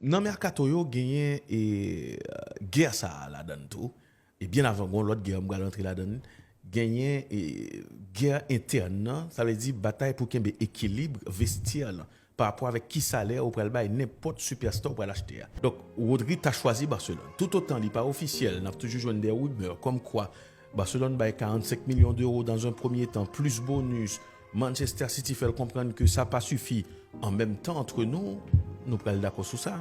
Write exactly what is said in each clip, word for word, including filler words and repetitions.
Nan mèkato yo, genyen e, gè sa a ladan l tou. E byen avan gen yon lòt gè m pral rantre ladan l, genyen e, gè entèn nan, sa vle di batay pou kenbe ekilib vestyè lan pa rapò avèk ki salè ou pral bay nenpòt sipèsta ou pral achte a. Donk, Rodri ta chwazi Barcelone. Toutotan li pa ofisyèl, n ap toujou jwenn de rimè kòmkwa Barcelone bay karannsenk milyon dewo dans un premier temps, plis bonis. Manchester City fè l konprann ke sa pa sifi. An menm tan, antre nou, nou pral dakò sou sa,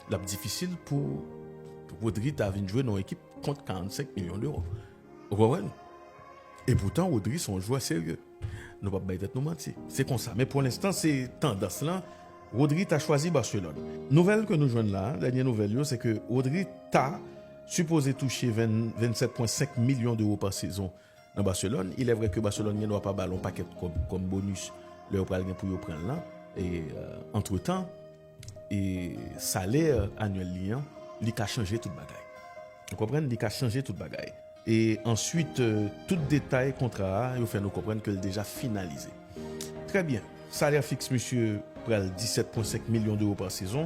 l ap difisil pou Rodri ta vin jwe nan yon ekip kont karannsenk milyon dewo. Ou konprann? E poutan, Rodri se yon jwè serye. Nou p ap bay tèt nou manti. Se konsa. Men pou lenstan, se tandans lan. Rodri ta chwazi Barcelone. Nouvèl ke nou jwenn la, dènye nouvèl yo, se ke Rodri ta sipoze touche venn, vennsèt pwen senk milyon dewo pa sezon nan Barcelone. Il est vrai ke Barcelone gen dwa pa ba l yon pakèt kòb kòm bonis lè yo pral gen pou yo pran l lan. E, euh, antretan, e salè anyèl li an, li ka chanje tout bagay. Ou konprann? Li ka chanje tout bagay. E answit, euh, tout detay kontra a, yo fè nou konprann ke l deja finalize. Trè byen. Salè fiks misye pral disèt pwen senk milyon dewo pa sezon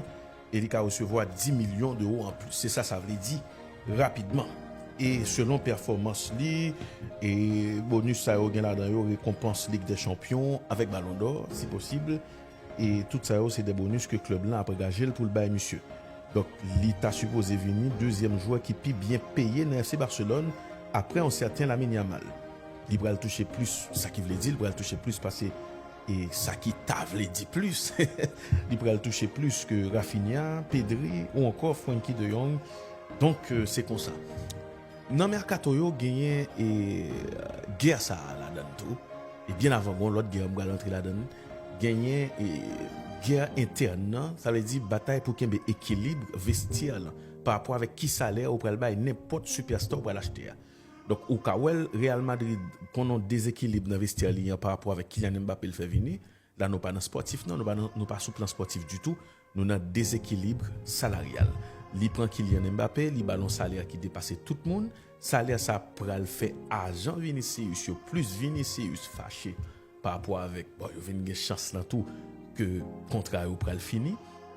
e li ka resevwa dis milyon dewo anplis. Se sa sa vle di rapidman. E selon pèfòmans li, e bonis sa yo gen ladan yo rekonpans Lig dè Chanpyon avèk Balon dò, si posib. E tout sa yo se de bonis ke klèb lan ap angaje l pou l bay misye. Donk, li ta sipoze vini dezyèm jwè ki pi byen peye nan F C Barcelone apre yon sèten Lamine Yamal. Li pral touche plis, sa ki vle di l pral touche plis pase e sa ki ta vle di plis. Li pral touche plis ke Raphinha, Pedri ou ankò Frenkie de Jong. Donk, euh, se konsa. Nan mèkato yo, genyen e, gè sa a ladan l tou. E byen avan gen yon lòt gè m pral rantre ladan l. Genyen e, gè entèn nan, sa vle di batay pou kenbe ekilib vestyè lan pa rapò avèk ki salè ou pral bay nenpòt sipèsta ou pral achte a. Donk, ou ka wè l, Real Madrid konn yon dezekilib nan vestyè li an pa rapò avèk Kylian Mbappé l fè vini. La, nou pa nan spòtif, non, nou pa, nan, nou pa sou plan spòtif ditou. Nou nan dezekilib salaryal. Li pran Kylian Mbappé, li ba l yon salè ki depase tout moun. Salè sa pral fè ajan Vinicius yo, plis Vinicius fache pa rapò avèk, bon, yo vin gen chans lan tou ke kontra yo pral fini.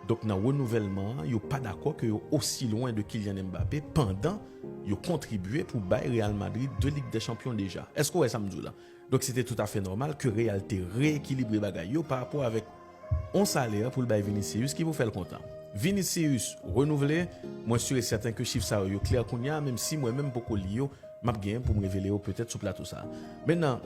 Donk, nan renouvèlman an, yo pa dakò ke yo osi lwen de Kylian Mbappé pandan yo kontribye pou bay Real Madrid de Lig dè Chanpyon deja. Èske w wè sa m di w la? Donk, se te toutafè nòmal ke Real te reyekilibre bagay yo pa rapò avèk yon salè pou l bay Vinicius ki pou fè l kontan. Vinicius renouvle, mwen si e sèten ke chif sa yo, yo klè kounye a, menm si mwen menm m poko li yo, m ap genyen pou m revele yo petèt sou plato sa a. Mentnan,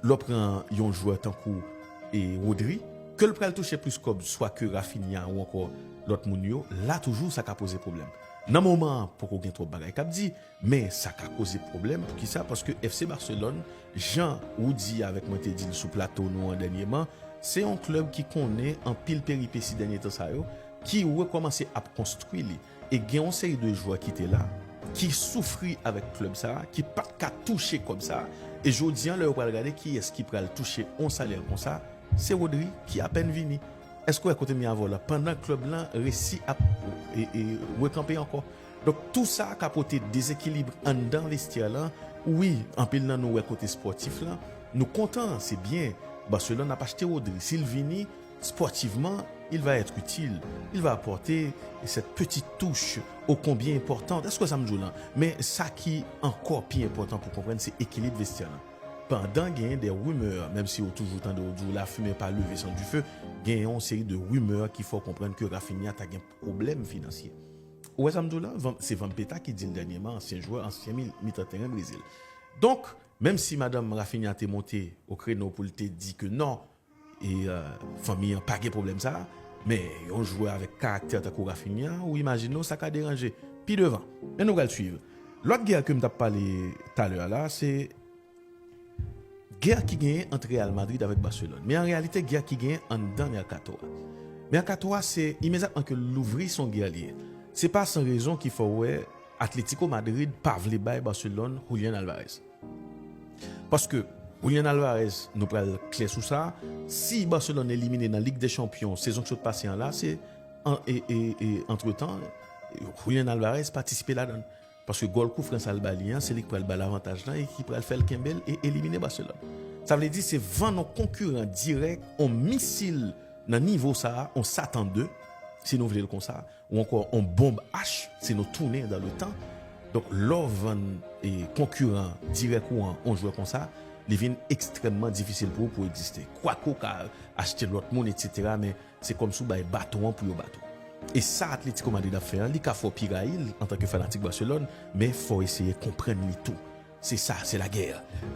lè w pran yon jwè tankou e Rodri, ke l pral touche plis kòb swa ke Raphinha ou ankò lòt moun yo, la toujou sa ka poze pwoblèm. Nan moman an, poko gen twòp bagay k ap di, men sa ka koze pwoblèm. Poukisa? Paske F C Barcelone, jan Rudy avèk mwen te di l sou plato nou an dènyèman, se yon klèb ki konnen anpil peripesi dènye tan sa yo, ki rekòmanse ap konstwi li. E gen yon seri de jwè ki te la, ki soufri avèk klèb sa a, ki pa t ka touche kòb sa a. E jodi an, lè yo pral gade kiyès ki pral touche yon salè konsa, se Rodri ki apèn vini. Èske w wè kote m ye avè w la? Pandan klèb lan resi ap e, e, rekanpe ankò. Donk, tou sa ka pote dezekilib anndan vestyè lan. Wi, anpil nan nou wè kote spòtif lan. Nou kontan, se byen. Barcelone ap achte Rodri. Si l vini, sportivement, il va être utile. Il va apporter cette petite touche ô combien importante. Èske w wè sa m di w lan? Men sa ki ankò pi enpòtan pou konprann, se ekilib vestyè lan. Pandan genyen de rimè, menm si yo toujou tande yo di w la fumée pas levée sans du feu, genyen yon seri de rimè ki fè w konprann ke Raphinha ta gen pwoblèm finansye. Ou wè sa m di w la? Van-, se Vampeta ki di l dènyèman, ansyen jwè, ansyen mi-, mitan teren Brezil. Donk, menm si madanm Raphinha te monte o kreno pou l te di ke non, e, euh, fanmi an pa gen pwoblèm sa a, men yon jwè avèk karaktè tankou Raphinha, ou imajine w sa ka deranje. Pi devan, men nou pral swiv. Lòt gè ke m t ap pale talè a la, se gè ki genyen ant Real Madrid avèk Barcelone. Men an reyalite, gè ki genyen anndan mèkato a. Mèkato a, se imedyatman ke l louvri, se yon gè li ye. Se pa san rezon ki fè w wè Atlético Madrid pa vle bay Barcelone Julian Alvarez. Paske Julian Alvarez, nou pral klè sou sa, si Barcelone elimine nan Lig dè Chanpyon sezon k sot pase an la, se an, e, e, e, antretan, Julian Alvarez patisipe ladan l. Paske gòl kou frank sa l ba li an, se li k pral ba l avantaj lan e ki pral fè l kenbe l e elimine Barcelone. Sa vle di se vann yon konkiran dirèk, yon misil nan nivo sa a, yon Satan de, si nou vle l konsa, ou ankò yon bonb H, si nou tounen dan le tan. Donk, lè w vann e konkiran dirèk ou an yon jwè konsa, li vin ekstrèmman difisil pou ou pou egziste. Kwake ou ka achte lòt moun, etsetera, men se kòmsi w bay baton an pou yo bat ou. E sa Atletico Madrid ap fè an, li ka fè w pi rayi l antanke fanatik Barcelone, men fò w eseye konprann li tou. Se sa, se lagè.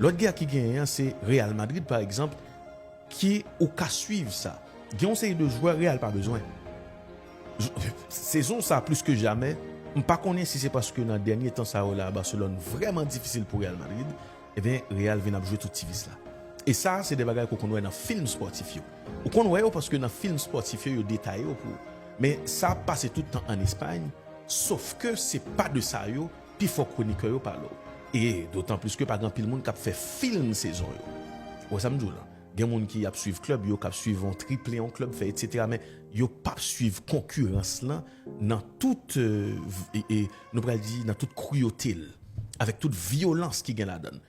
Lòt gè ki genyen an, se Real Madrid, pa egzanp, ki ou ka swiv sa. Gen yon seri de jwè Real pa bezwen. J- Sezon sa, plis ke jamè, m pa konnen si se paske nan dènye tan sa yo la, Barcelone vrèman difisil pou Real Madrid, ebyen, Real vin ap jwe tout ti vis la. E sa, se de bagay ke w konn wè nan fim spòtif yo. Ou konn wè yo paske nan fim spòtif yo, yo detaye yo pou ou. Men sa ap pase tout tan ann Espay, sof ke se pa de sa yo pifò kwonikè yo pale w. E dotan plis ke pa gen anpil moun k ap fè fim sezon yo. Ou wè sa m di w lan? Gen moun ki ap swiv klèb yo, k ap swiv yon triple yon klèb fè, etsetera, men yo p ap swiv konkirans lan nan tout, euh, v- e, e, nou pral di, nan tout kriyote l, avèk tout vyolans ki gen ladan l.